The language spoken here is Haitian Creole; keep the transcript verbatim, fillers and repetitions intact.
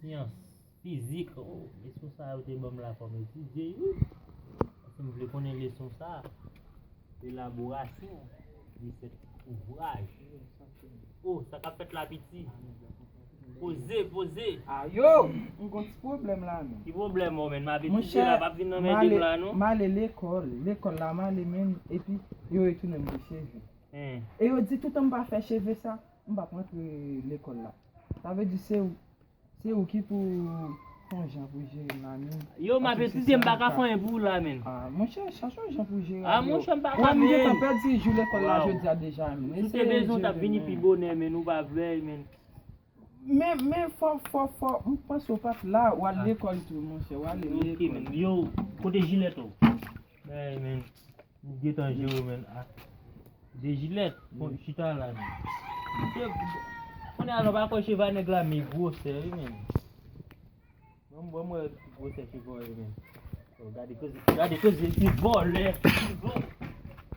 Syans, fizik, oh, leson sa yo te ban m la fò m etidye, wi. Paske m vle konnen leson sa. Elaborasyon de sèt ouvraj. Oh, sa k ap fèt la, piti? Poze, poze. Ayo, m gon ti pwoblèm la, non. Ki pwoblèm, oh, men? M ap etidye la, p ap vin nan mède m la, non. M ale lekòl, lekòl la m ale, men, epi yo retounen m pou cheve. E yo di toutan m pa fè cheve sa, m p ap rantre lekòl la. Sa vle di se ou, se ou ki pou fè yon jan pou jere m la, men. Yo, m ap etidye, m pa ka fè anyen pou ou la, men. Ah, monchè, chache yon jan pou jere. Ah, monchè, m pa ka, men. Ou wè m gentan pèdi jou lekòl la jodi a deja, men. Si w te bezwen, w t ap vini pi bonè, men, ou pa vle, men. Men, men, fò, fò, fò, m panse w pa t la, w al lekòl tou, monchè, w ale lekòl. Ok, men. Yo, kote jilèt ou? Hey, men. M gentan jere w, men. Ah. De jilèt, bon, chita la, men. Konnen alò, pa kwè cheve a nèg la, men gwosè, wi, men. Bon, bon, mwen, gwosè cheve a, men. Oh, gade koze, gade koze, ti vòlè, ti vòlè.